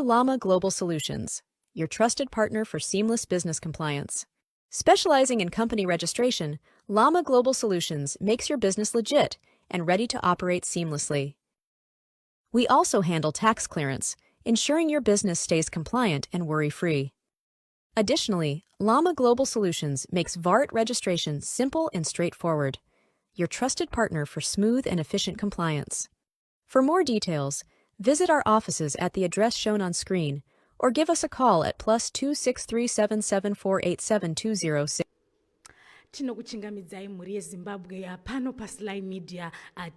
Llama Global Solutions, your trusted partner for seamless business compliance. Specializing in company registration, Llama Global Solutions makes your business legit and ready to operate seamlessly. We also handle tax clearance, ensuring your business stays compliant and worry free. Additionally, Llama Global Solutions makes VART registration simple and straightforward, your trusted partner for smooth and efficient compliance. For more details, visit our offices at the address shown on screen or give us a call at +263 774 87206. Tinokuchingamidzai, mhuri yeZimbabwe, pano paSly Media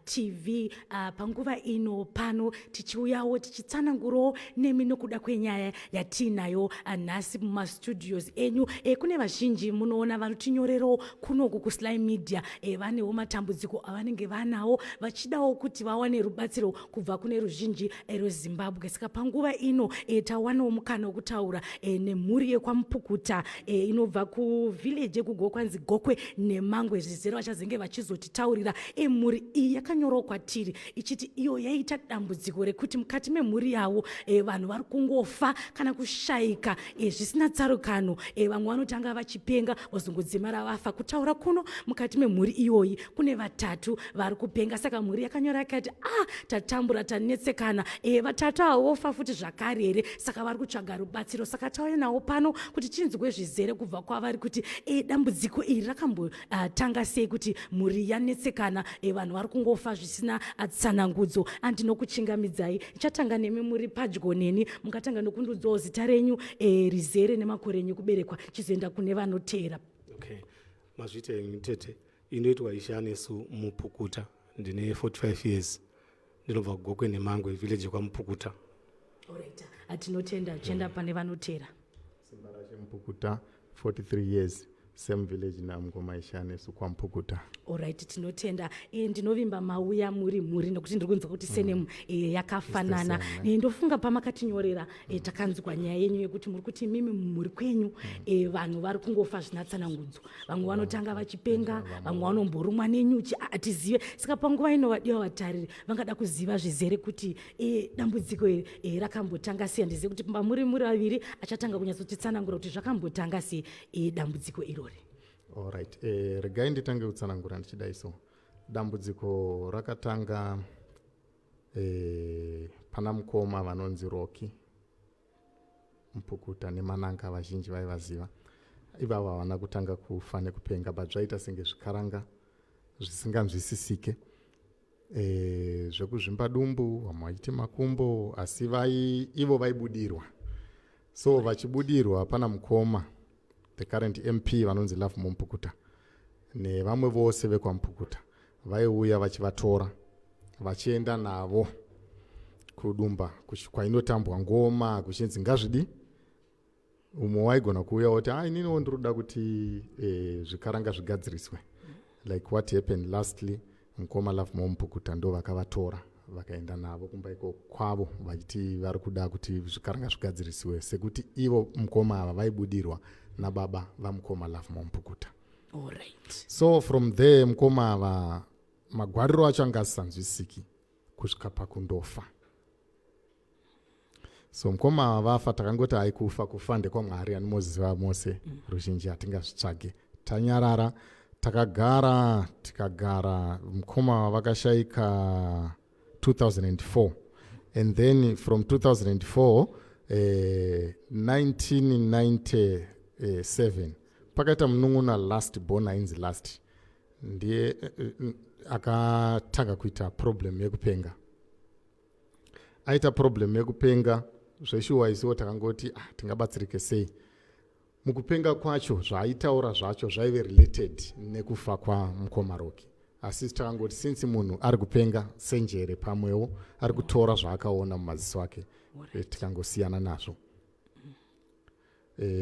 TV. Panguva ino pano tichiuyawo tichitsanangurawo nemi nokuda kwenyaya yatiinayo nhasi mumastudios enyu. Kune vazhinji munoona vanotinyorerawo kunoku kuSly Media, vanewo matambudziko avanenge vanawo, vachidawo kuti vawane rubatsiro kubva kune ruzhinji rweZimbabwe. Saka panguva ino tawanawo mukana wekutaura nemhuri yekwaMupukuta inobva kuvillage yekugo kwanzi Gokwe Nemangwe. Zvizere vachazenge vachizotitaurira. Mhuri iyi yakanyorawo kwatiri ichiti iyo yaita dambudziko rekuti mukati memhuri yavo vanhu vari kungofa kana kushayika zvisina tsarukano. Vamwe vanotanga vachipenga, vozongodzimara vafa. Kutaura kuno, mukati memhuri iyoyi kune vatatu vari kupenga. Saka mhuri yakanyora yakati, "Ah, tatambura, tanetsekana. Vatatu ava vofa futi zvakare here?" Saka vari kutsvaga rubatsiro. Saka tauya nawo pano kuti tinzwe zvizere kubva kwavari kuti dambudziko iri rakambotanga sei, kuti mhuri yanetsekana, vanhu vari kungofa zvisina tsanangudzo. Andinokuchingamidzai, ichatanga nemi muri padyo neni. Mungatanga nokundiudzawo zita renyu rizere nemakore enyu kuberekwa, chizoenda kune vanoteera. Okay, mazviita henyu tete. Inoitwa Ishanesu Mupukuta, ndine 45 years, ndinobva kuGokwe Nemangwe, village yekwaMupukuta. Alright, atinotenda. Chienda pane vanoteera. Simbarashe Mupukuta, 43 years, same village namukoma Ishanesu, kwaMupukuta. Alright, tinotenda. Ndinovimba mauya muri mhuri, nokuti ndiri kunzwa kuti surname yakafanana. It's the same, Ndofunga pamakatinyorera takanzwa nyaya yenyu yekuti muri kuti imimi mumhuri kwenyu vanhu vari kungofa zvina tsanangudzo. Vamwe vanotanga vachipenga, vamwe vanomborumwa nenyuchi, hatizive. Saka panguva ino vadiwa vatariri vangada kuziva zvizere kuti dambudziko iri rakambotanga sei. Handizive kuti pamuri muri vaviri achatanga kunyatsotitsanangura kuti zvakambotanga sei dambudziko irori. Alright, regai nditange kutsanangura ndichidai. So dambudziko rakatanga pana mukoma vanonzi Roki Mupukuta nemananga. Vazhinji vaivaziva ivavo. Havana kutanga kufa nekupenga, but zvaita senge zvikaranga zvisinganzwisisike, zvekuzvimba dumbu, vamwe vachiti makumbo, asi ivo vaibudirwa. So vachibudirwa pana mukoma, the current MP vanonzi Lovemore Mupukuta, nevamwe vose vekwaMupukuta, vaiuya vachivatora vachienda navo kudumba kwainotambwa ngoma, kuchinzi ngazvidi. Umwe waigona kuuya woti, "A, ininiwo ndiri kuda kuti zvikaranga zvigadziriswe," like what happened lastly. Mukoma Lovemore Mupukuta ndo vakavatora vakaenda navo kumba iko kwavo, vachiti vari kuda kuti zvikaranga zvigadzirisiwe, sekuti ivo mukoma ava vaibudirwa nababa vamukoma Lovemore Mupukuta. So from there mukoma ava magwariro acho anga asisanzwisiki kusvika pakundofa. So mukoma ava vafa, takangoti hai, kufa kufa ndekwaMwari, animoziva mose ruzhinji, hatingazvitsvage. Tanyarara, takagara, tikagara. Mukoma vakashayika 2004, and then from 2004, 1997 pakaita munun'una last born ainzi Last, ndiye akatanga kuita problem yekupenga. Aita problem yekupenga zveshuwa, isiwo takangoti, "Ah, tingabatsirike sei?" Mukupenga kwacho, zvaaitaura zvacho zvaive related nekufa kwamukoma Roki, asi takangoti since munhu ari kupenga senjere, pamwewo ari kutora zvaakaona mumaziso ake. Tikangosiyana nazvo.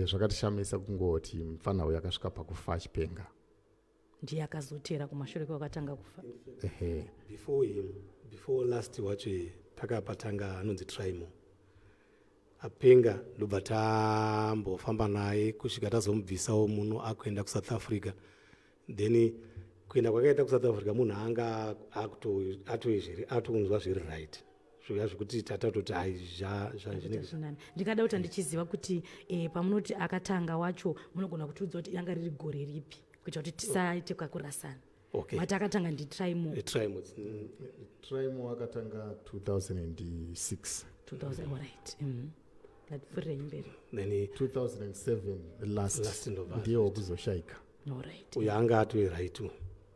Zvakatishamisa kungoti mufana uyu akasvika pakufa achipenga. Ndiye akazotera kumashure kwakatanga kufa. Ehe. Before him, before Last wacho, pakapatanga anonzi Trimo apenga, ndobva tambofamba naye kusvika tazomubvisawo muno akuenda kuSouth Africa. Then kuenda kwakaita kuSouth Africa, munhu anga atounzwa zviri right. Zviya zvekuti tatatoti hai, zvinenge zvinani. Ndingada kuti handichiziva kuti pamunoti akatanga wacho, munogona kutiudza kuti yanga riri gore ripi, kuitira kuti tisaite kakurasana? Okay. Mati akatanga ndiTrimo? Trimo. Trimo akatanga 2006. 2000, alright. Ngatipfurirei mberi. Then 2007 last, Last ndobva ndiye wokuzoshaika. Uyo anga atove right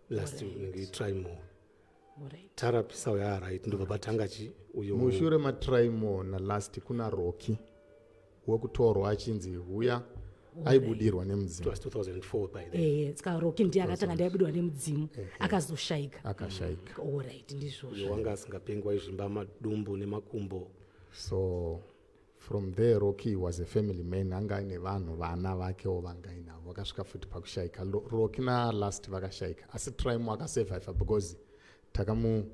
last, unenge Trimo. Tarapisa uyo aright, ndobva patanga chi uyo. Mushure maTrimo nalast kuna Rocky wekutorwa achinzi huya, aibudirwa It nemudzimu. was 2004 by then. Saka Roki ndiye akatanga, ndiaibudiwa nemudzimu, akazoshaika. Akashaika. Alright, ndizvozvo. Uyo wanga asingapengi, waizvimba madumbu nemakumbo. So from there, Rocky was a family man, anga aine vanhu, vana vakewo vanga ainavo, vakasvika futi pakushaika. Rocky nalast vakashaika, asi Trimo akasurviva because takamu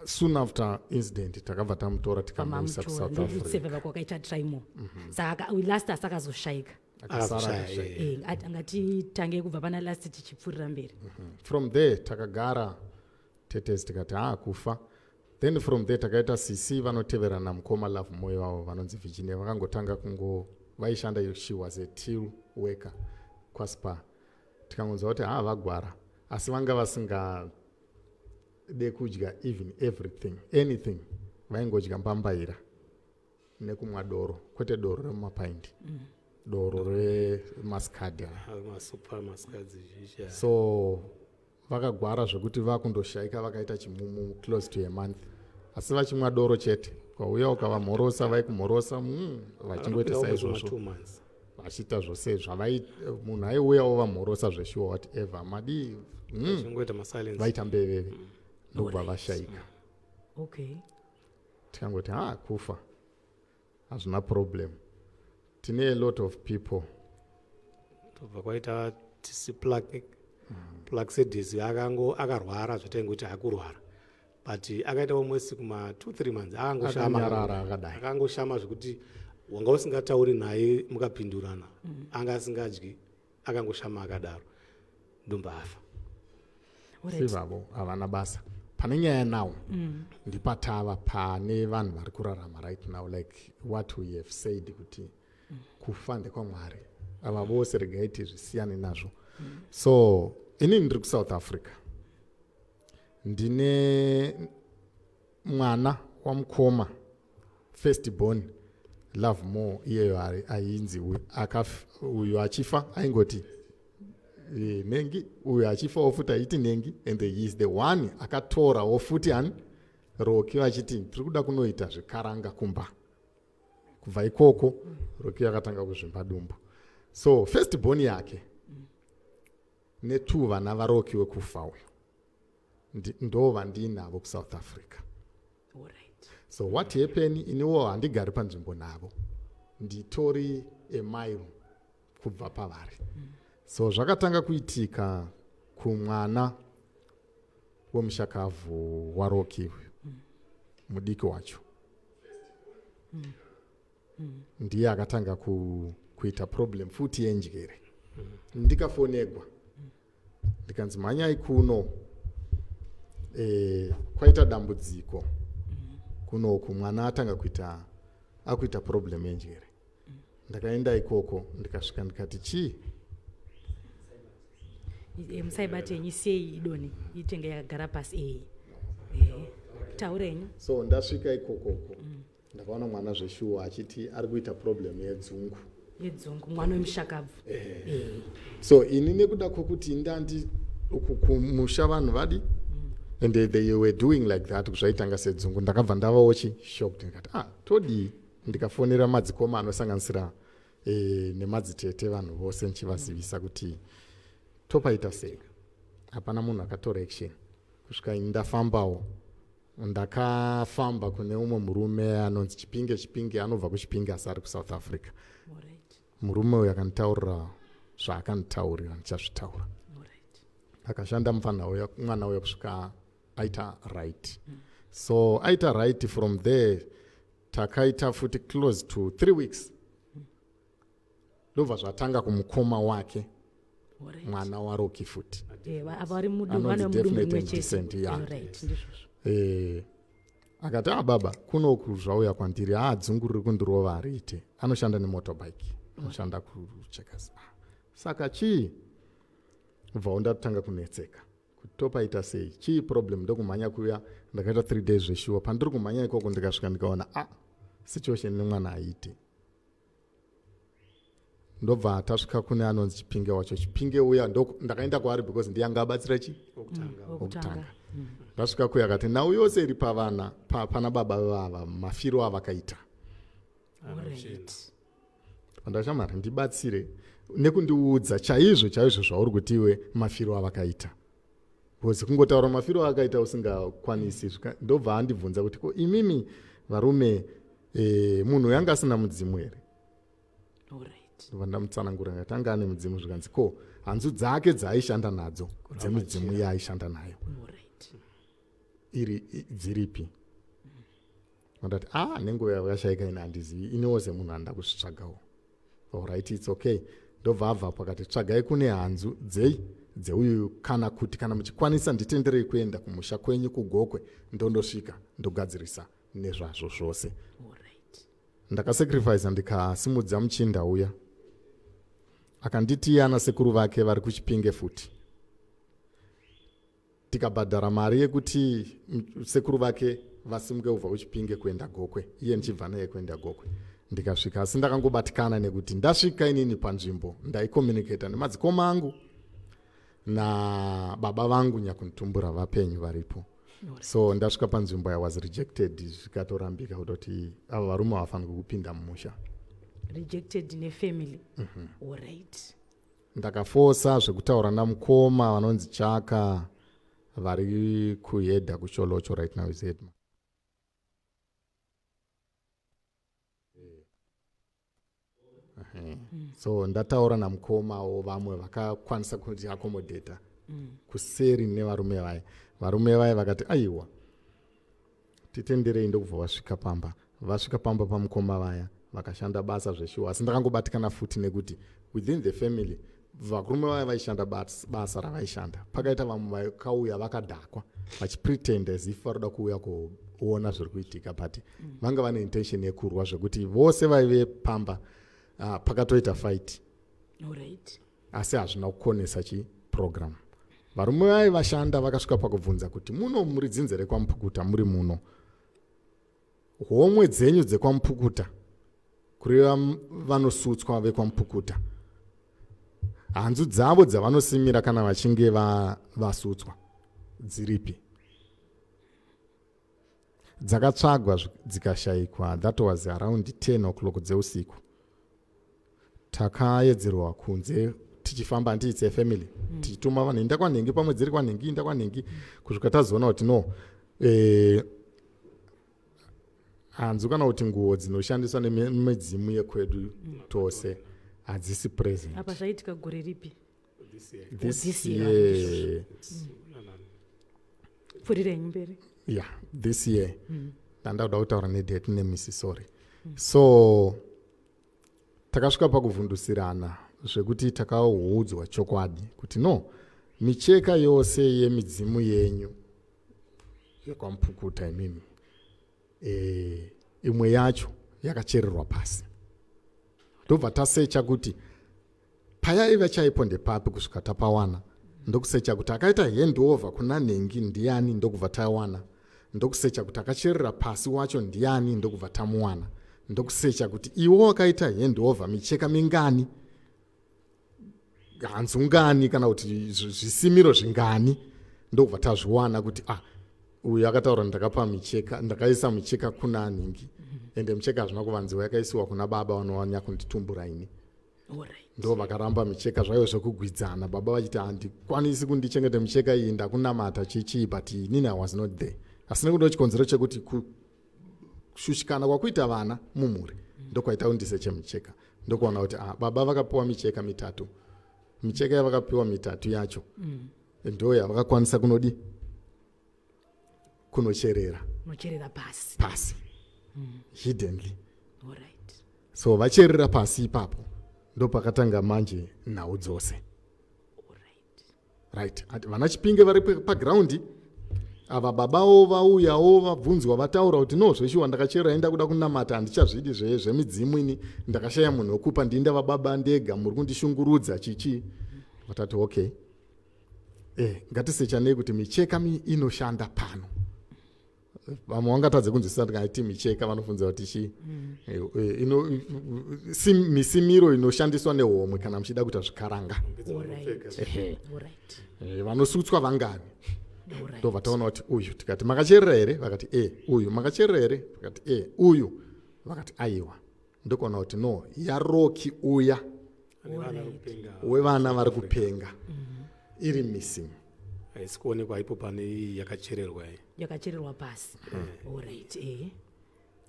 soon after incident takabva tamutora, tikamuisa kuSouth Africa. Ndokusurviva kwakaita Trimo. Saka last asi akazoshaika? Akasara. Akazoshaika. Akashaika. Ngatitangei kubva pana last tichipfuurira mberi. From there takagara tetezi, tikati haa, kufa. Then from there takaita sisi vanoteverana, mukoma Love Moyo wavo vanonzi Virginia, vakangotanga kungo vaishanda, she was a till worker kwaSpar. Tikangonzwa kuti haa, vagwara, asi vanga vasingade kudya even everything, anything, vaingodya mbambaira nekumwa doro, kwete doro remumapaindi, doro remascadi aya. Masupa masikadzi zhizha. So vakagwara zvekuti vakundoshayika, vakaita chimumu close to a month, asi vachimwa doro chete. Ukauya ukavamhorosa, vaikumhorosa, vachingoita saizvozvo. 2 months. Vachiita zvose zvavai. Munhu aiuya ovamhorosa zveshuwa, whatever madi, Vachingoita masilence. Vaita mbeveve, ndokubva vashayika. Tikangoti ha, kufa hazvina problem, tine a lot of people. Tobva kwaita tisi Plaxedis, akango akarwara zvataingoti akurwara, but akaita almost kuma 2 3 months akangoshama. Akanyarara akadai. Akangoshama zvekuti wanga usingatauri naye mukapindurana, anga asingadyi, akangoshama akadaro, ndomba afa. Sivavo havana basa pane nyaya. Now ndipatava pane vanhu vari kurarama right now, like what we have said kuti kufa ndekwamwari. Ava vose regai tizvisiyane nazvo. So inini ndiri kuSouth Africa, ndine mwana wamukoma first born Love More, iyeyo ainzi uyu achifa aingoti nengi, uyu achifawo futi aiti nengi, and he is the one akatorawo futi ani Roki, vachiti tiri kuda kunoita zvekaranga kumba. Kubva ikoko Roki akatanga kuzvimba dumbu. So first born yake netwo vana vaRoki wekufa uyu ndo vandinavo kuSouth Africa. So what happen, iniwo handigari panzvimbo navo, nditori emairo kubva pavari. So zvakatanga kuitika kumwana wemushakavhu waRoki uyu mudiki wacho, ndiye akatanga kuita problem futi yenjere. Ndikafonegwa ndikanzi mhanyai kuno, kwaita dambudziko kunoku, mwana atanga kuita, akuita problem yenjere. Ndakaenda ikoko, ndikasvika ndikati chii? Musaibate yenyu, sei idoni itenge yakagara pasi. Taura yenyu. So ndasvika ikokoko, ndakaona mwana zveshuwa achiti ari kuita problem yedzungu. Yedzungu, mwana wemushakabvu. So ini nekuda kwokuti ndandi uku kumusha vanhu vadi and they were doing like that, zvaitanga sedzungu, ndakabva ndavawo chi shocked, ndikati ah, todii? Ndikafonera madzikoma anosanganisira nemadzitete, vanhu vose, ndichivazivisa kuti topaita sei. Hapana munhu akatora action kusvika ini ndafambawo. Ndakafamba kune umwe murume anonzi Chipinge. Chipinge, anobva kuChipinge asi ari kuSouth Africa. Murume uyu akanditaurira zvaakanditaurira, ndichazvitaura. Akashanda mufana uya, mwana uya, kusvika aita right. So aita right, from there takaita futi close to 3 weeks, ndobva zvatanga kumukoma wake, mwana waRoki futi. Ava vari Anonzi mudumbu Definite rimwe and chete. Decent, yeah. Alright, ndizvozvo. Eh, Akati, "A baba, kunoku zvauya kwandiri, haa, dzungu riri kundirova hariite." Anoshanda nemotorbike, anoshanda kuCheckers. Ah, saka chii? Bvawo ndatanga kunetseka kuti topaita sei, chii problem. Ndokumhanya kuya, ndakaita 3 days zveshuwa. Pandiri kumhanya ikoko, ndikasvika ndikaona, a, situation nemwana haite. Ndobva tasvika kune anonzi Chipinge wacho. Chipinge uya ndakaenda kwaari because ndiye anga abatsira chi Wokutanga. Wokutanga. Ndasvika kuya, akati nhau yose iri pavana pana baba vava, mafiro avakaita. Pandashamari, ndibatsire nekundiudza chaizvo chaizvo zvauri kuti iwe mafiro avakaita, because kungotaura mafiro avakaita usingakwanisi. Ndobva andibvunza kuti, "Ko imimi varume, munhu yanga asina mudzimu here?" Ndobva ndamutsanangura, ngati anga ane mudzimu. Zvikanzi, "Ko hanzu dzake dzaaishanda nadzo, dzemidzimu yaaishanda nayo, iri dziripi?" Ndati, "Ah, nenguva yavakashaika ine handizivi, inewo semunhu anoda kuzvitsvagawo." "Alright, it's okay." Ndobva abva pakati, "Tsvagai kune hanzu dzei dzeuyu, kana kuti kana muchikwanisa nditenderei kuenda kumusha kwenyu kuGokwe, ndondosvika ndogadzirisa nezvazvo zvose." Ndakasacrifica, ndikasimudza muchinda uya, akanditi ana sekuru vake vari kuChipinge futi. Tikabhadhara mari yekuti sekuru vake vasimuke kubva kuChipinge kuenda Gokwe, iye ndichibva naye kuenda Gokwe. Ndikasvika, asi ndakangobatikana nekuti ndasvika inini panzvimbo, ndaicommunicata nemadzikoma angu nababa vangu nyakunitumbura vapenyu varipo. So ndasvika panzvimbo, I was rejected, zvikatorambika kutoti ava varume havafaniri kupinda mumusha. Rejected nefamily. Alright. Ndakafosa zvekutaura namukoma vanonzi Chaka, vari kuhedha kuCholocho right now, is headman. So ndataura namukomawo, vamwe vakakwanisa kuti accommodata kuseri nevarume vaya. Varume vaya vakati, "Aiwa, titenderei." Ndokubva vasvika pamba. Vasvika pamba pamukoma vaya, vakashanda basa zveshuwa, asi ndakangobatikana futi nekuti within the family varume vaya vaishanda basa ravaishanda. Pakaita vamwe vakauya vakadhakwa, vachipretend as if varoda kuuya kuona zviri kuitika, but vanga vane intention yekurwa, zvekuti vose vaive pamba, pakatoita fight. Asi hazvina kukonesa chiprogram. Varume vai vashanda vakasvika pakubvunza kuti, "Muno muri dzinze rekwaMupukuta, muri muno, homwe dzenyu dzekwaMupukuta, kureva vanosutswa vekwaMupukuta, hanzu dzavo dzavanosimira kana vachinge vasutswa dziripi?" Dzakatsvagwa, dzikashayikwa. That was around 10 o'clock dzeusiku. Takaedzerwa kunze tichifamba, handiti it's a family, tichituma vanhu, "Inda kwanhengi, pamwe dziri kwanhengi, inda kwanhengi," kusvika tazoona kuti no, hanzu kana kuti nguo dzinoshandiswa nemidzimu yekwedu tose hadzisi present. Apa zvaitika gore ripi? This year. This This year. year. Pfurirei mberi. Yeah, this year. Ndanda kuda kutaura nedate nemisi, sorry. So takasvika pakuvhundusirana zvekuti takaudzwa chokwadi kuti no, micheka yose yemidzimu yenyu yekwaMupukuta imimi, imwe yacho yakachererwa pasi. Ndobva tasecha kuti payaiva chaipo ndepapi, kusvika tapawana. Ndokusecha kuti akaita handover kuna nhengi ndiani, ndokubva tawana. Ndokusecha kuti akacherera pasi wacho ndiani, ndokubva tamuwana. Ndokusecha kuti iwo wakaita handover micheka mingani, hanzu ngani, kana kuti zvisimiro zvingani, ndokubva tazviwana kuti, ah, uyu akataura, "Ndakapa micheka, ndakaisa micheka kuna nhingi," ende micheka hazvina kuvanziwa, yakaisiwa kuna baba vanowanya kunditumbura ini. Ndo vakaramba micheka zvaivo zvekugwidzana, baba vachiti, "Handikwanisi kundichengete micheka iyi, ndakunamata chichii." But inini I was not there, asi nekuda chikonzero chekuti kushushikana kwakuita vana mumhuri ndokwaita kundiseche micheka. Ndokuona kuti, ah, baba vakapiwa micheka mitatu. Micheka yavakapiwa mitatu yacho ndo yavakakwanisa kunodi kunocherera. Unocherera pasi. Pasi, hiddenly. So vacherera pasi ipapo, ndopakatanga manje nhau dzose. Right, ati vana Chipinge vari pagraundi. Ava babawo vauyawo, vabvunzwa, vataura kuti, "No, zveshuwa ndakachera, enda kuda kunamata, handichazvidi zvemidzimu ini. Ndakashaya munhu wekupa, ndini ndava baba ndega, muri kundishungurudza chichi." Vatati, "Okay, ngatisechanei kuti micheka inoshanda pano." Vamwe vangatadze kunzwisisa ndikaiti micheka, vanofunza kuti chii. Misimiro inoshandiswa nehomwe kana muchida kuita zvikaranga. Ehe. Vanosutswa vangani? Ndobva taona kuti uyu, tikati, "Makacherera here?" Vakati, "E." "Uyu makacherera here?" Vakati, "E." "Uyu?" Vakati, "Aiwa." Ndokuona kuti no, yaRoki uya Ane vana vari kupenga. Wevana vari kupenga iri missing. Haisi kuonekwa ipo pane iyi yakachererwa iyi. Yakachererwa pasi, alright.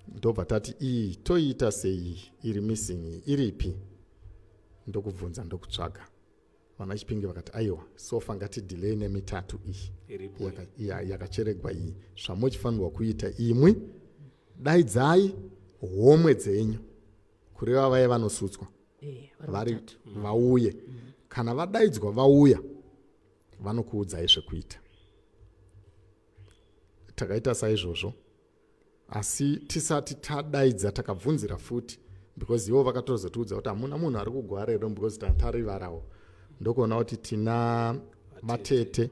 Ndobva tati, "Iyi toiita sei iri missing iyi? Iripi?" Ndokubvunza, ndokutsvaga. Vana Chipinge vakati, "Aiwa, so far ngatidelay nemitatu iyi." Iripo. Yakacheregwa iyi, zvamuchifanirwa kuita imwi, daidzai homwe dzenyu, kureva vaya vanosutswa. Vari vari vatatu. Vauye. Kana vadaidzwa vauya, vanokuudzai zvekuita. Takaita saizvozvo, asi tisati tadaidza takabvunzira futi, because ivo vakatozotiudza kuti hamuna munhu ari kugwara here, because tarivarawo. Ndokuona kuti tina vatete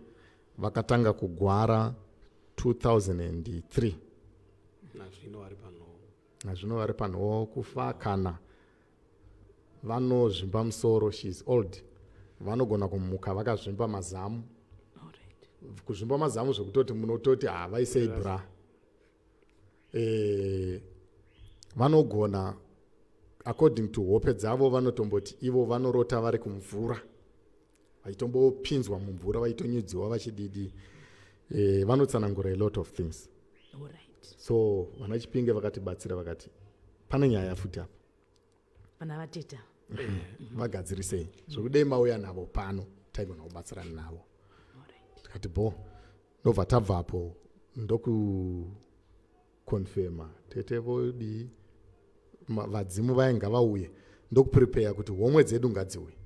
vakatanga kugwara 2003. Nazvino vari pano. Nazvino vari panhowo kufa. Kana vanozvimba musoro, she is old, vanogona kumuka vakazvimba mazamu. Kuzvimba mazamu zvekutoti munototi havaisei bra. Vanogona, according to hope dzavo, vanotomboti ivo vanorota vari kumvura, vachitombopinzwa mumvura, vachitonyudziwa, vachididi. Vanotsanangura a lot of things. So vana Chipinge vakatibatsira, vakati pane nyaya futi apa. Vana vateta. Vagadzirisei zvekudei, mauya navo pano, taigona kubatsirana navo. Tikati bo, ndobva tabvapo, ndokuconfirma tete vodii, vadzimu vaya ngavauye, ndokuprepare kuti homwe dzedu ngadziuye.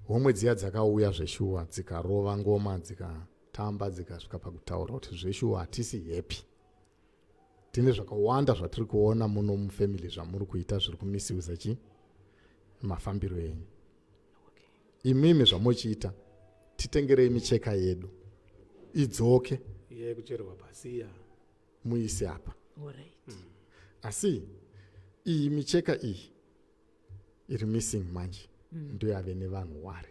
Homwe dziya dzakauya zveshuwa, dzikarova ngoma, dzikatamba, dzikasvika pakutaura kuti zveshuwa hatisi happy, tine zvakawanda zvatiri kuona muno mufamily zvamuri kuita zviri kumisusa chi mafambiro enyu. Imimi zvamuchiita, titengerei micheka yedu idzoke. Iye yekuchererwa pasi iya. Muise apa. Asi iyi micheka iyi iri missing manje, ndoyave nevanhu wari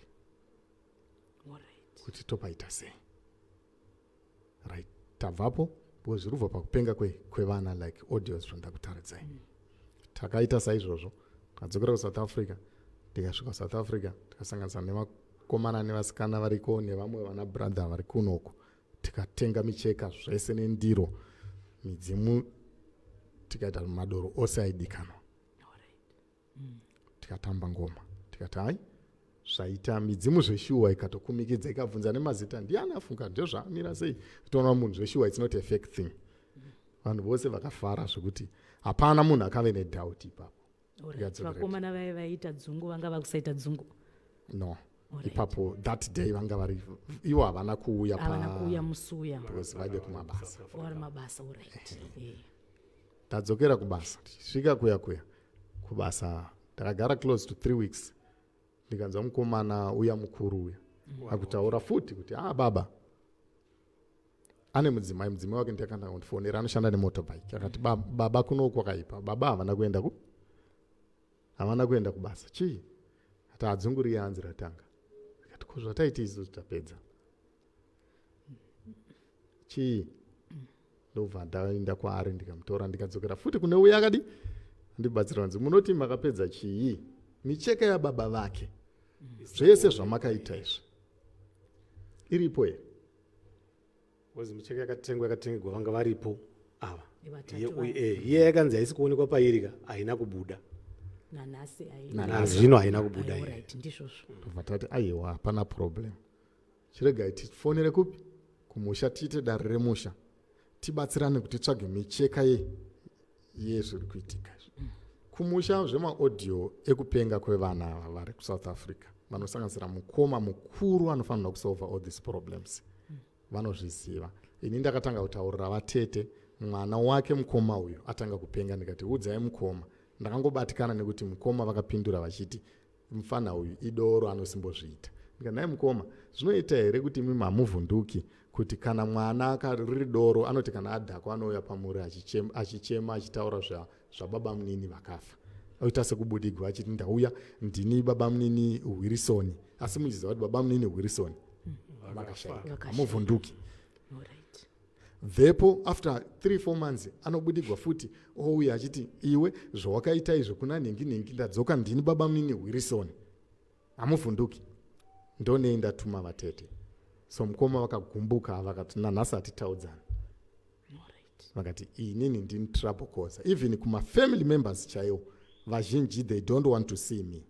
kuti topaita sei. Right, tabvapo, because zviri kubva pakupenga kwevana, like audios zvandakutaridzai. Takaita saizvozvo, tikadzokera kuSouth Africa. Ndikasvika kuSouth Africa, tikasanganisa nevakomana nevasikana variko nevamwe vana brother vari kunoko, tikatenga micheka zvese nendiro, midzimu, tikaita madoro ose aidikanwa. Tikatamba ngoma, tikati hai, zvaita midzimu zveshuwa. Ikatokumikidza, ikabvunza nemazita, ndiani afunga, ndozvaamira sei, toona munhu zveshuwa. It's not a fake thing. Vanhu vose vakafara zvekuti hapana munhu akave nedoubt ipapo. Tikadzokera. Vakomana vaya vaiita dzungu vanga vakusaita dzungu? No. Ipapo that day vanga vari ivo, havana kuuya. Havana kuuya musi uya. Because vaive kumabasa. Vari mabasa, alright. Tadzokera kubasa, tichisvika kuya kuya kubasa, ndakagara close to 3 weeks. Ndikanzwa mukomana uya mukuru uya akutaura futi kuti, "Ah, baba ane mudzimai." Mudzimai wake ndiakanda kundifonera, anoshanda nemotorbike. Akati, "Baba kuno kwakaipa, baba havana kuenda ku havana kuenda kubasa." "Chii?" Ati, "Hadzunguri yanzi ratanga." Akati, "Ko zvataiti isusu tapedza chii?" Ndobva ndaenda kwaari, ndikamutora, ndikadzokera futi kune uya akadi andibatsira. Vanzi, "Munoti makapedza chii? Micheka yababa vake, zvese zvamakaita izvi, iripo here?" Because micheka yakatengwa, yakatengegwa vanga varipo ava. Vatatu. Iye yakanzi haisi kuonekwa pairi ka, haina kubuda. Nanhasi. Nanhasi. Nazvino haina kubuda iye. Alright, ndizvozvo. Ndobva tati, "Aiwa, hapana problem, chiregai tifonere kupi, kumusha, tiite dare remusha, tibatsirane kuti titsvage micheka yezviri kuitika izvi." Kumusha, zvemaaudio ekupenga kwevana ava vari kuSouth Africa, vanosanganisira mukoma mukuru anofanirwa kusolva all these problems, vanozviziva. Ini ndakatanga kutaurira vatete, mwana wake mukoma uyu atanga kupenga. Ndikati, "Udzai mukoma." Ndakangobatikana nekuti mukoma vakapindura vachiti mufana uyu idoro, anosimbozviita. Ndikati, "Nhai mukoma, zvinoita here kuti imi hamuvhunduki kuti kana mwana riri doro, anoti kana adhakwa anouya pamuri achichema, achitaura zvababa munini vakafa, oita sekubudigwa achiti, 'Ndauya, ndini baba munini Hwirisoni,' asi muchiziva kuti baba munini Hwirisoni vakashayika? Hamuvhunduki?" Bvepo after 3 4 months anobudigwa futi, ouya achiti, "Iwe, zvawakaita izvo kuna nhingi nhingi, ndadzoka, ndini baba munini Hwirisoni." Hamuvhunduki? Ndonei ndatuma vatete. So mukoma vakagumbuka, vakati nanhasi hatitaudzani. Vakati inini ndini trouble causer. Even kumafamily members chaiwo, vazhinji they don't want to see me,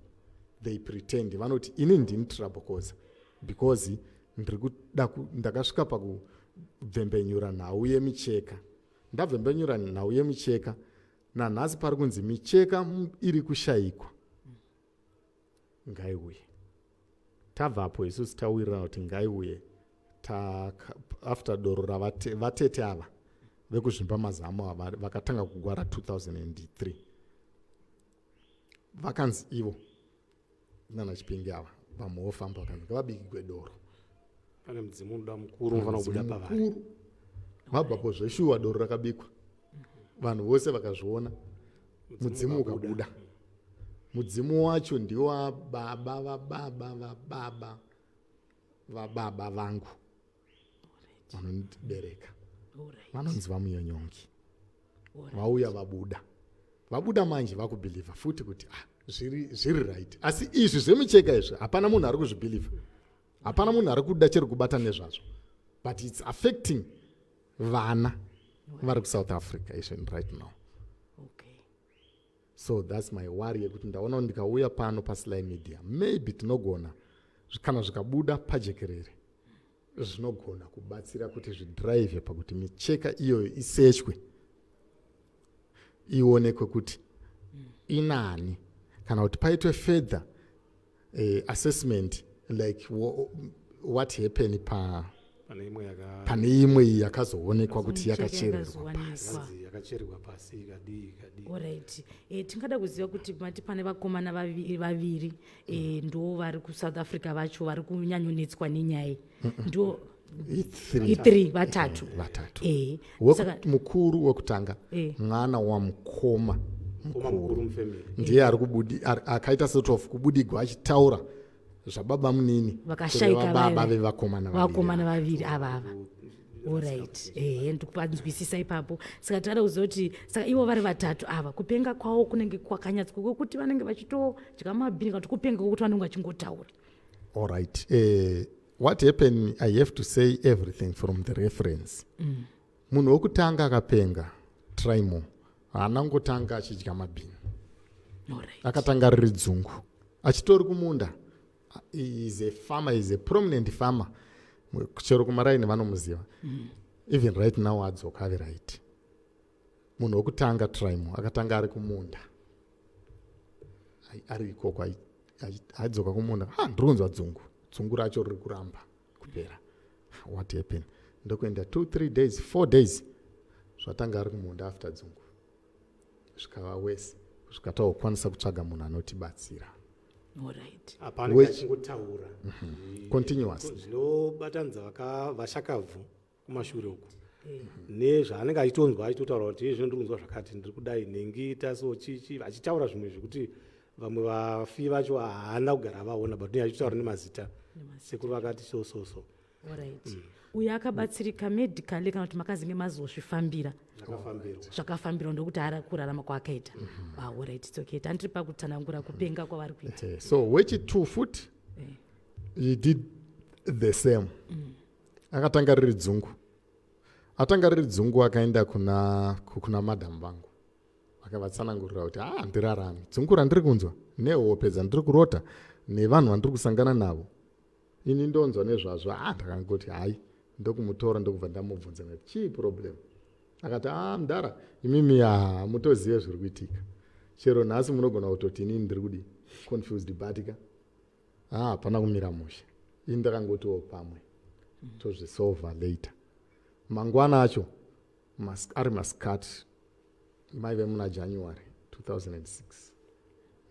they pretend. Vanoti inini ndini trouble causer because ndiri kuda ndakasvika pakubvembenyura nhau yemicheka. Ndabvembenyura nhau yemicheka, nanhasi pari kunzi micheka iri kushayikwa, ngaiuye. Tabvapo isusu tawirirana kuti ngaiuye. After doro ravatete ava vekuzvimba mazamu ava vakatanga kugwara 2003, vakanzi ivo nana Chipingi ava vamwe vofamba, vakanzi ngavabikigwe doro. Pane mudzimu unoda mukuru unofanira kubuda pavari. Mukuru vabvapo zveshuwa, doro rakabikwa, vanhu vose vakazviona, mudzimu ukabuda. Mudzimu wacho ndiwababa vababa vababa vababa vangu vanondibereka, vanonzi vaMuyonyongi. Vauya vabuda, vabuda manje vakubhilivha futi kuti, ah, zviri right. Asi izvi zvemicheka izvi hapana munhu ari kuzvibhilivha, hapana munhu ari kuda cheri kubata nezvazvo, but it's affecting vana vari kuSouth Africa even right now. So that's my worry, yekuti ndaona kuti ndikauya pano paSly Media, maybe tinogona, kana zvikabuda pajekerere, zvinogona kubatsira kuti zvidhiraivhe pakuti micheka iyoyo isechwe, ionekwe kuti inani, kana kuti paitwe further assessment like what happened pa Pane imwe yaka pane imwe iyi yakazoonekwa kuti Micheka yakachererwa yakazowanikwa. pasi. Yakanzi yakachererwa pasi, ikadii, ikadii. Alright, tingada kuziva kuti mati pane vakomana vaviri ndo vari kuSouth Africa vacho vari kunyanyonetswa nenyaya, ndo I-three. I3, vatatu. Vatatu. Saka Mukuru wekutanga, mwana wamukoma Koma mukuru, mukuru mufamily. Ndiye ari kubudi akaita sort of kubudigwa achitaura zvababa munini Vakashaika kureva baba vaya. vevakomana vaviri. Vakomana vaviri ava ava. Alright, ehe, ndikupanzwisisa ipapo. Saka tingada kuziva kuti saka ivo vari vatatu ava, kupenga kwavo kunenge kwakanyatswa kwekuti vanenge vachitodya mabhini, kana kuti kupenga kwekuti vanenge vachingotaura? All right, what happened, I have to say everything from the reference. Munhu wekutanga akapenga, Trimo, haana kungotanga achidya mabhini. Akatanga riri dzungu achitori kumunda. He is a farmer, is a prominent farmer, chero kumaraini vanomuziva. Even right now adzoka ave right. Munhu wekutanga Trimo akatanga ari kumunda. Ari ikoko, adzoka kumunda, ah, ndiri kunzwa dzungu, dzungu racho riri kuramba kupera, what happened? Ndokuenda 2 3 days, 4 days, zvatanga ari kumunda. After dzungu zvikava wese, kusvika taokwanisa kutsvaga munhu anotibatsira. Apa anenge achingotaura Continuous. Zvinobatanidza vashakabvu kumashure uku nezvaanenge achitonzwa, achitotaura kuti izvino ndiri kunzwa zvakati, ndiri kudai, nhengi taso chichi, achitaura zvimwe zvekuti vamwe vafi vacho haana kugara vaona, but achitaura nemazita, sekuru vakati so so so. Alright, uyo akabatsirika medically, kana kuti makazinge mazozvifambira? Zvakafambirwa. Zvakafambirwa, ndokuti ari kurarama kwaakaita. Ah, alright, it's okay, tandiri pakutsanangura kupenga kwavari kuita. So wechi2 futi, he did the same. Akatanga riri dzungu, atanga riri dzungu, akaenda kuna madhamu vangu, vakavatsanangurira kuti, "Ah, handirarami, dzungu randiri kunzwa nehope dzandiri kurota nevanhu vandiri kusangana navo, ini ndonzwa nezvazvo." Ah, ndakangoti hai, ndokumutora, ndokubva ndamubvunza ndati, "Chii problem?" Akati, "A, mudhara, imimi hamutozive zviri kuitika. Chero nhasi munogona kutoti inini ndiri kudi confused, but ka, ah, hapana kumira mushe." Ini ndakangotiwo pamwe tozvisolva later. Mangwana acho ari masikati, maive muna January 2006,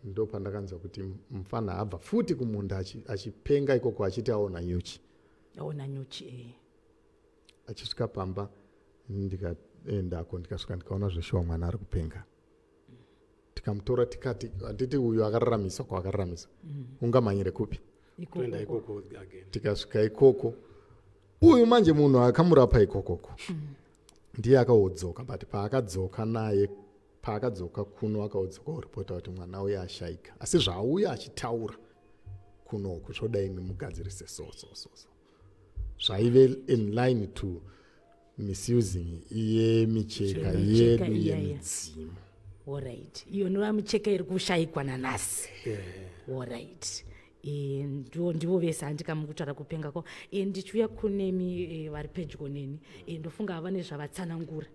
ndo pandakanzwa kuti mufana abva futi kumunda achipenga ikoko, achiti aona nyuchi. Aona nyuchi. Achisvika pamba, ndikaendako, ndikasvika, ndikaona zveshuwa mwana ari kupenga. Tikamutora, tikati, handiti uyu akararamiswa kwakararamiswa, ungamhanyire kupi? Toenda ikoko again. Tikasvika ikoko, uyu manje munhu akamurapa ikokoko ndiye akaodzoka, but paakadzoka naye, paakadzoka kuno, akaodzoka oripota kuti mwana uyu ashayika, asi zvauya achitaura kunoku zvoda imi mugadzirise. So so so so zvaive in line to misusing yemicheka Micheka yedu iya, iya. yemidzimu. Alright, iyo ndova micheka iri kushayikwa nanhasi. Alright. Ndivo vese handikamukutaura kupenga kwavo. Ndichiuya kunemi vari pedyo neni, ndofunga vane zvavatsanangura,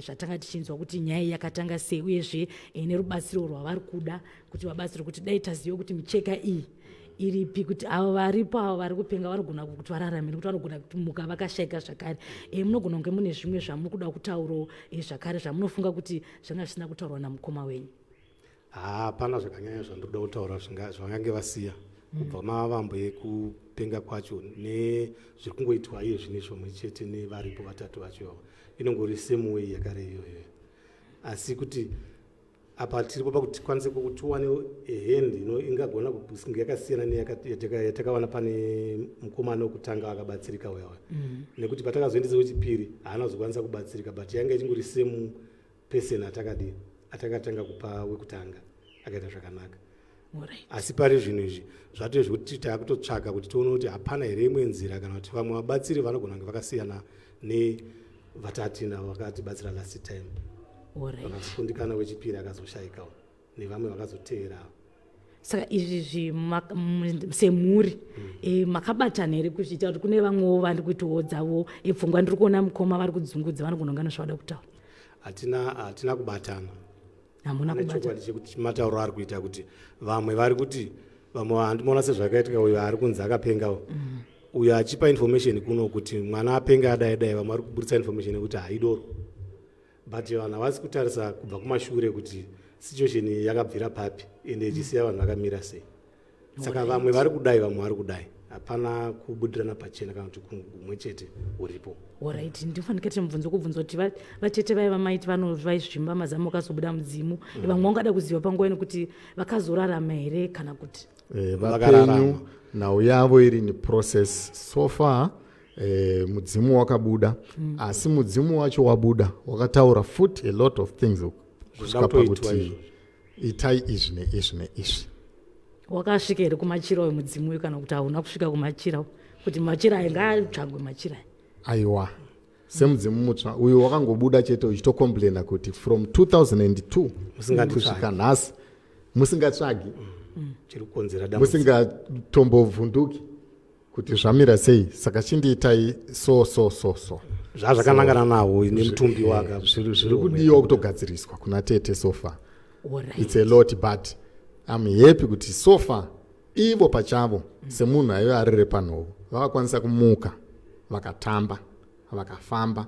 zvatanga tichinzwa kuti nyaya iyi yakatanga sei, uyezve nerubatsiro rwavari kuda kuti vabatsirwe, kuti dai taziva kuti micheka iyi iripi, kuti avo varipo, avo vari kupenga, vanogona kuti vararame, nekuti vanogona kuti muka vakashayika zvakare. Munogona kunge mune zvimwe zvamuri kuda kutaurawo zvakare, zvamunofunga kuti zvanga zvisina kutaurwa namukoma wenyu. Hapana zvakanyanya zvandinoda kutaura zvavangange vasiya kubva mavambo ekupenga kwacho nezviri kungoitwa iye zvino pamwe chete nevaripo vatatu vacho ivavo. Inongori same way yakare iyoyo, asi kuti apa tiripo pakuti tikwanise kuti tiwane hand ingagona kunge yakasiyana neyatakawana pane mukomana wekutanga akabatsirika uyawa, nekuti patakazoendesa wechipiri haana kuzokwanisa kubatsirika, but yanga ichingori same person atakadi atakatanga kupa wekutanga akaita zvakanaka. Asi pari zvinhu izvi zvatove zvekuti taakutotsvaka kuti tione kuti hapana here imwe nzira, kana kuti vamwe vabatsiri vanogona kunge vakasiyana nevatatinavo vakatibatsira last time, vakakundikana, wechipiri akazoshayikawo nevamwe vakazoteerawo. Saka izvi semhuri makabatana here kuzviita, kuti kune vamwewo vari kuitawo dzavo pfungwa? Ndiri kuona mukoma vari kudzungudza, vanogona kunge nezvavada kutaura. Hatina kubatana. Hamuna Ane kubatana. Chokwadi chekuti matauro ari kuita kuti vamwe vari kuti, vamwe handimoona sezvakaitika uyo ari kunzi akapengawo, uyo achipa information kuno kuti mwana apenga adai dai, vamwe vari kuburitsa information yekuti haidoro, but vanhu havasi kutarisa kubva kumashure kuti situation iyi yakabvira papi, ende ichisiya vanhu vakamira sei. Saka vamwe vari kudai, vamwe vari kudai, hapana kubudirana pachena kana kuti kumwe chete uripo. Alright, ndinofanika kuti mubvunzo kubvunza kuti vatete vaiva maiti vaizvimba mazamu akazobuda mudzimu. Vamwe vangada kuziva panguva ino kuti vakazorarama here kana kuti Vakararama. Vapenyu, nhau yavo iri in process. So far mudzimu wakabuda, asi mudzimu wacho wabuda wakataura futi a lot of things kusvika Kutoitwa pakuti izvozvo. itai izvi neizvi neizvi. Wakasvika here kumachira uyu mudzimu uyu, kana kuti hauna kusvika kumachira, kuti machira aya ngaatsvagwe machira aya? Aiwa, semudzimu mutsva uyu wakangobuda chete uchitocomplaina kuti from 2002 Musinganditsvagi. kusvika nhasi musingatsvagi, Chiri kukonzera dambudziko. musingatombovhunduki kuti zvamira sei, saka chindiitai so so so so. Zvazvakanangana nawo nemutumbi waka. Zviri kudiwa kutogadziriswa kuna tete so far. It's a lot, but I'm happy kuti so far ivo pachavo semunhu aive arere panhovo vakakwanisa kumuka, vakatamba, vakafamba,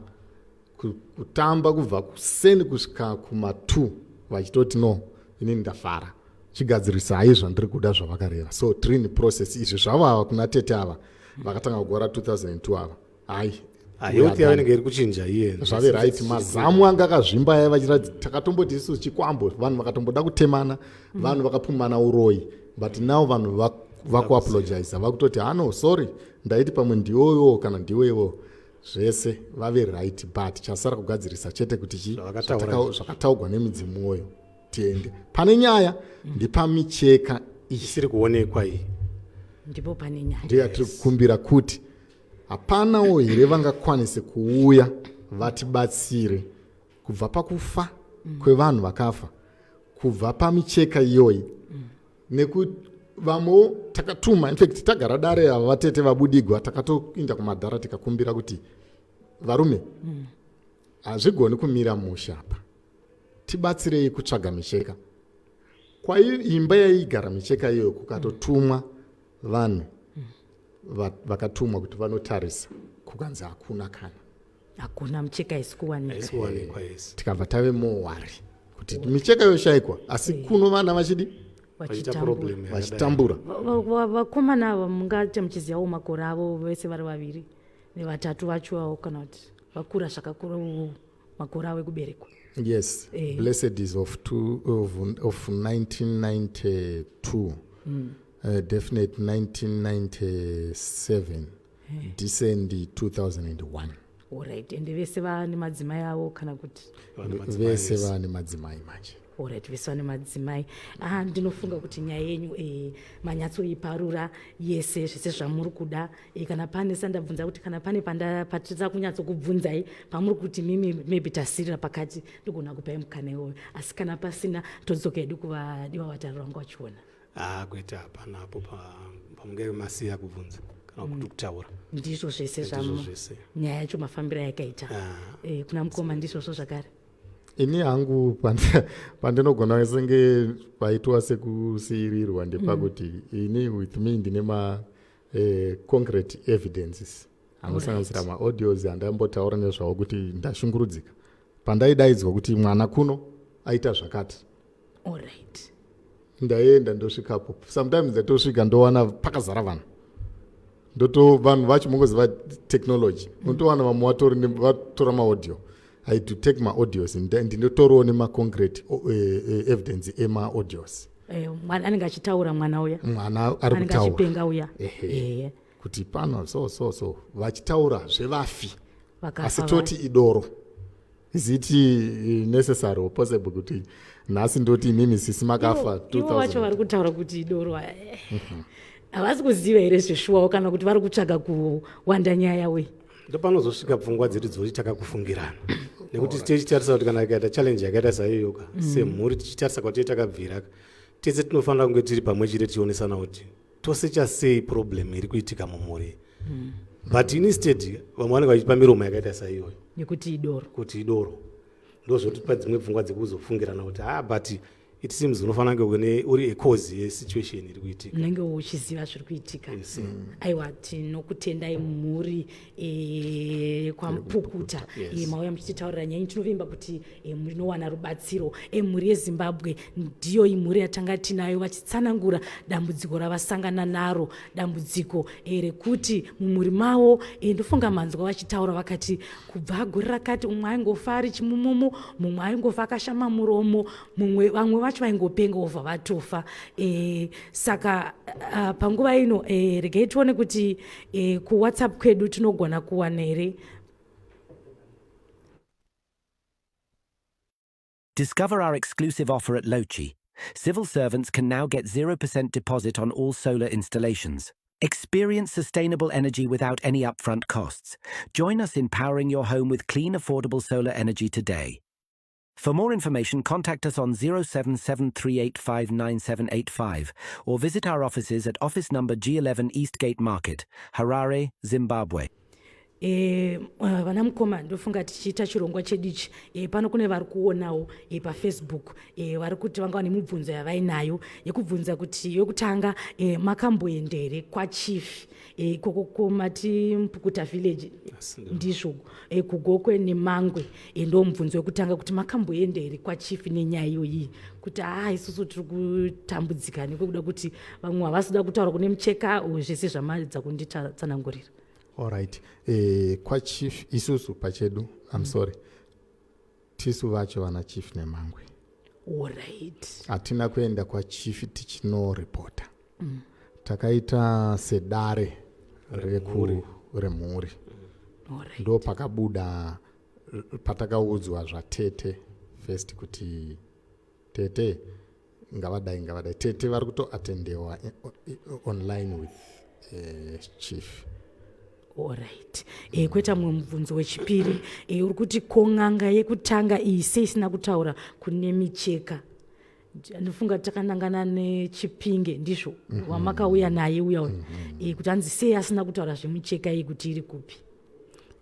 kutamba kubva kuseni kusvika kuma2, vachitoti, "No, inini ndafara, chigadzirisai zvandiri kuda zvavakareva." So tiri in process. Izvi zvavo ava kuna tete ava vakatanga kugora 2002 ava, hai. Health yavo inenge iri kuchinja iye. Zvave right. Mazamu anga akazvimba aya, vachiratidza takatomboti isusu chikwambo, vanhu vakatomboda kutemana, vanhu vakapumana uroyi, but now vanhu vakuapologiza, vakutoti, "Hano, sorry, ndaiti pamwe ndiwoiwo kana ndiwewo." Zvese vave right, but chasara kugadzirisa chete kuti chi Zvavakataura izvo. Zvakataurwa nemidzimuwoyo, tiende pane nyaya, ndipamicheka iyi isiri kuonekwa iyi. Ndipo pane nyaya. Ndiyo yatiri kukumbira kuti hapanawo here vangakwanise kuuya vatibatsire kubva pakufa kwevanhu vakafa, kubva pamicheka iyoyi, nekuti vamwewo takatuma. In fact, tagara dare ava vatete vabudigwa, takatoinda kumadhara tikakumbira kuti, "Varume, hazvigoni kumira musha apa, tibatsirei kutsvaga micheka." Kwai imba yaigara micheka iyoyo, kukatotumwa vanhu, vakatumwa kuti vanotarisa, kukanzi hakuna kana. Hakuna mucheka, haisi kuwanika. Haisi kuwanikwa, yes. Tikabva tave mowari kuti micheka yoshayikwa, asi kuno vana vachidi vachiita vachitambura. Problem yakadai. Vachitambura. Vakomana ava mungati muchizivawo makore avo vese vari vaviri nevatatu vacho avo, kana kuti vakura zvakakura, makore avo ekuberekwa? Yes. Blessed is of 1992, Definite 1997, Decent 2001. Alright, ende vese vane madzimai avo kana kuti? Vane madzimai. Vese Vese. vane madzimai manje. Alright, vese vane madzimai. Ah, ndinofunga kuti nyaya yenyu manyatsoiparura yese, zvese zvamuri kuda. Kana pane sandabvunza kuti kana pane patisa kunyatsokubvunzai pamuri kuti mimi maybe tasirira pakati, ndigona kupai mukana iwoyo, asi kana pasina, todzoka hedu kuvadiwa vatariri vangu vachiona. Ah, kwete, hapana apo pamunge masiya kubvunza kana kuti kutaura. Ndizvo zvese. Ndizvo Zvamu zvese. Nyaya yacho mafambiro ayakaita. Ah. Kuna mukoma, ndizvozvo zvakare. Ini hangu pandinogona senge paitwa sekusiyirirwa ndepakuti ini with me ndine ma concrete evidences anosanganisira maaudios andambotaura nezvavo kuti ndashungurudzika pandaidaidzwa kuti mwana kuno aita zvakati. Ndaenda, ndosvikapo, sometimes ndatosvika ndowana pakazara vanhu, ndoto vanhu vacho mungoziva technology, unotowana vamwe vatori vatora maaudio. I do take maaudios, ndinotorawo nemaconcrete evidence emaaudios. Mwana anenge achitaura, mwana uya? Mwana ari anenge kutaura. Achipenga uya? Ehe. Ehe. Kuti pano so so so vachitaura zvevafi. Vakafa. Asi toti idoro. Is it necessary or possible kuti nhasi ndoti imimi sisi makafa? Ivo vacho 2000? Vari kutaura kuti idoro, havasi kuziva here zveshuwawo, kana kuti vari kutsvaga kuwanda nyaya we? Ndopanozosvika pfungwa dzedu dzoti takakufungirana, nekuti tichitarisa kuti kana ikaita challenge yakaita saiyoka, semhuri tichitarisa kwatee takabvira, tese tinofanira kunge tiri pamwe chete, tichionesana kuti tosecha sei problem iri kuitika mumhuri, but instead vamwe vanenge vachipa miromo yakaita saiyoyo. Nekuti idoro. Kuti idoro, ndozvotipa dzimwe pfungwa dzekuzofungirana kuti ah, but it seems unofanira kunge uri a cause yesituation iri kuitika. Unenge uchiziva zviri kuitika. Yes. Aiwa, tinokutendai mhuri kwaMupukuta. Yes. Mauya muchititaurira nyaya yenyu. Tinovimba kuti munowana rubatsiro. Mhuri yeZimbabwe, ndiyo imhuri yatanga tinayo vachitsanangura dambudziko ravasangana naro, dambudziko rekuti mumhuri mavo, ndofunga manzwa vachitaura, vakati kubva gore rakati umwe aingofa ari chimumumu, mumwe aingofa akashama muromo, mumwe, vamwe vacho vaingopenga ovha vatofa. Saka panguva ino, regai tione kuti kuWhatsApp kwedu tinogona kuwana here. Discover our exclusive offer at Lochi. Civil servants can now get 0% deposit on all solar installations. Experience sustainable energy without any upfront costs. Join us in powering your home with clean, affordable solar energy today. For more information, contact us on 0773859785 or visit our offices at office number G11 Eastgate Market, Harare, Zimbabwe. Vana mukoma, ndofunga tichiita chirongwa chedu ichi, pano kune vari kuonawo paFacebook, vari kuti vanga vane mibvunzo yavainayo yekubvunza kuti yokutanga, makamboenda here kwachief ikoko komati Mupukuta village? Yes. Ndizvo, kuGokwe neMangwe. Ndo mubvunzo wekutanga, kuti makamboenda here kwachief nenyaya iyoyi, kuti haa, isusu tiri kutambudzika nekwekuda kuti vamwe havasi kuda kutaura kune mucheka, zvese zvamadza kunditsanangurira. Alright, kwachief isusu pachedu, I'm sorry, tisu vacho vana chief Nemangwe. Hatina kuenda kwachief tichinoripota. Takaita sedare remhuri. Ndo pakabuda patakaudzwa zvatete first, kuti tete ngavadai, ngavadai. Tete vari kutoatendewa online with chief. Alright, kweta mumwe mubvunzo wechipiri, uri kuti ko n'anga yekutanga iyi sei isina kutaura kune micheka? Ndinofunga takanangana neChipinge, ndizvo, wamakauya naye uya uya, kuti hanzi sei asina kutaura zvemucheka iyi, kuti iri kupi?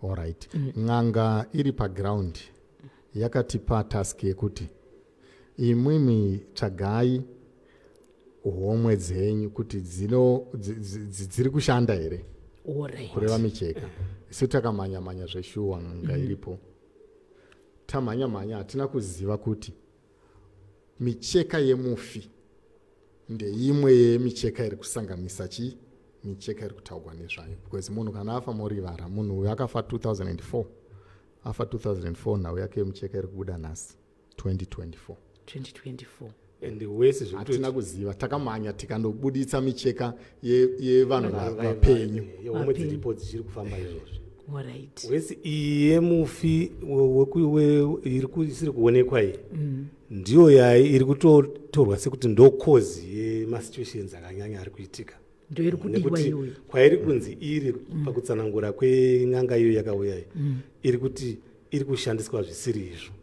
Alright, n'anga iri paground yakatipa task yekuti imwimi tsvagai homwe dzenyu kuti dziri kushanda here. Alright. Kureva micheka. Isu takamhanya mhanya zveshuwa, n'anga iripo. Tamhanya mhanya, hatina kuziva kuti micheka yemufi ndeimwe yemicheka iri kusanganisa chii, micheka iri kutaurwa nezvayo, because munhu kana afa morivara. Munhu uyu akafa 2004, afa 2004, nhau yake yemicheka iri kubuda nhasi 2024. 2024. And wese Hatina zvekutoti kuziva. Takamhanya tikandobuditsa micheka yevanhu vapenyu. Homwe dziripo dzichiri kufamba izvozvo. Alright. Wese iyi yemufi isiri kuonekwa iyi ndiyo yai iri kutotorwa sekuti ndo cause yemasituations akanyanya ari kuitika. Ndo iri kudiwa Nekuti iyoyo. kwairi kunzi iri pakutsanangura kwen'anga iyo yakauya iyi, iri kuti iri kushandiswa zvisiri izvo.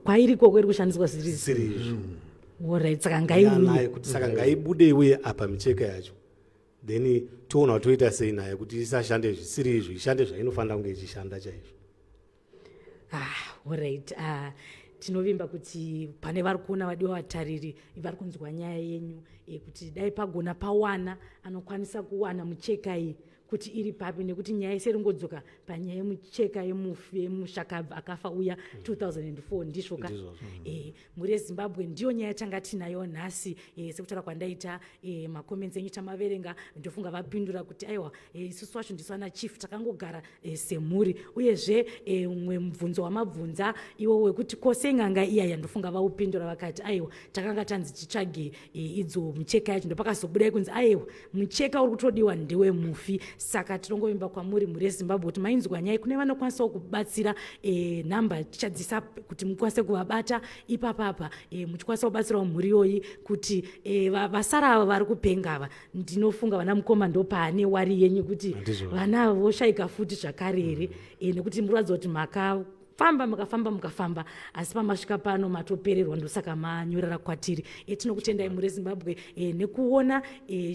Kwairi ikoko iri kushandiswa zvisiri Zvisiri izvo. Alright, saka ngaiuye. Yanayo kuti saka ngaibude iuye apa micheka yacho, then toona kuti toita sei nayo kuti isashande zvisiri izvo, ishande zvainofanira kunge ichishanda chaizvo. Ah, alright. Ah, tinovimba kuti pane vari kuona, vadiwa vatariri vari kunzwa nyaya yenyu, kuti dai pagona pawana anokwanisa kuwana mucheka iyi kuti iri papi, nekuti nyaya yese iringodzoka panyaya yemucheka yemufi, yemushakabva akafa uya 2004, ndizvo ka? Ndizvozvo. Mhuri yeZimbabwe, ndiyo nyaya tanga tinayo nhasi. Sekutaura kwandaita, macomments enyu tamaverenga, ndofunga vapindura kuti aiwa, isusu wacho ndisu ana chief takangogara semhuri. Uyezve mumwe mubvunzo wamabvunza iwo wekuti kose n'anga iya, ndofunga vaupindura, vakati aiwa, takanga tanzi titsvage idzo mucheka yacho, ndopakazobuda kunzi aiwa, mucheka uri kutodiwa ndewemufi. Saka tinongovimba kwamuri, mhuri yeZimbabwe, kuti mainzwa nyaya. Kune vanokwanisawo kubatsira, nhamba tichadzisa kuti mukwanise kuvabata ipapapa, muchikwanisa kubatsirawo mhuri iyoyi kuti vasara ava vari kupenga ava. Ndinofunga vana mukoma ndopaane wari yenyu kuti Ndizvo. vana ava voshayika futi zvakare here, nekuti muratidza kuti makafamba, mukafamba, mukafamba, asi pamasvika pano matopererwa, ndosaka manyorera kwatiri. Tinokutendai mhuri yeZimbabwe nekuona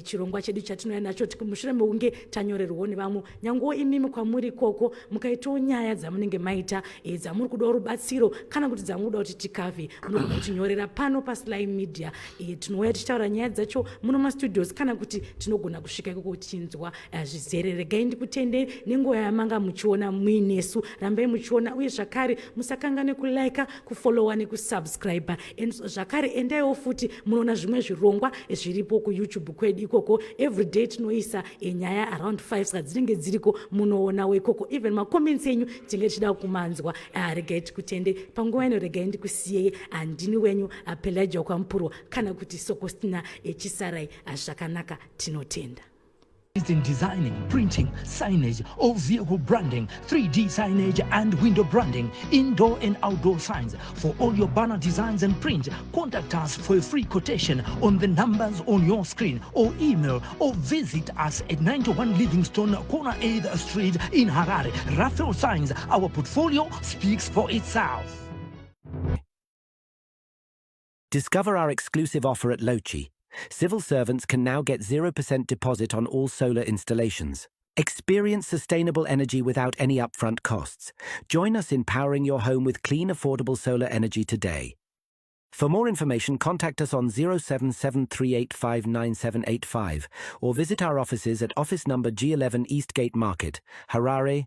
chirongwa chedu chatinouya nacho mushure mekunge tanyorerwawo nevamwe. Nyangewo imimi kwamuri ikoko mukaitawo nyaya dzamunenge maita, dzamuri kudawo rubatsiro kana kuti dzamuri kuda kuti tikavhe, munogona kutinyorera pano paSly Media. Tinouya tichitaura nyaya dzacho muno mastudios, kana kuti tinogona kusvika ikoko tichinzwa zvizere. Regai ndikutendei nenguva yamanga muchiona muinesu. Rambai muchiona, uye zvakare musakanganwe kulika, kufollowa nekusubscribe. And zvakare endaiwo futi munoona zvimwe zvirongwa zviripo kuYouTube kwedu ikoko. Everyday tinoisa nyaya around 5, saka dzinenge dziriko, munoonawo ikoko. Even macomments enyu tinenge tichida kumanzwa. Regai tikutende panguva ino, regai ndikusiyei. Handini wenyu Pelagia Kwamupurwa kana kuti Sokostina Echisarai. Zvakanaka, tinotenda. In designing, printing, signage, all vehicle branding, 3D signage and window branding, indoor and outdoor signs. For all your banner designs and print, contact us for a free quotation on the numbers on your screen or email or visit us at 91 Livingstone, corner 8th Street in Harare. Raphael Signs, our portfolio speaks for itself. Discover our exclusive offer at Lochi. Civil servants can now get 0% deposit on all solar installations. Experience sustainable energy without any upfront costs. Join us in powering your home with clean, affordable solar energy today. For more information, contact us on 0773859785 or visit our offices at office number G11 Eastgate Market, Harare.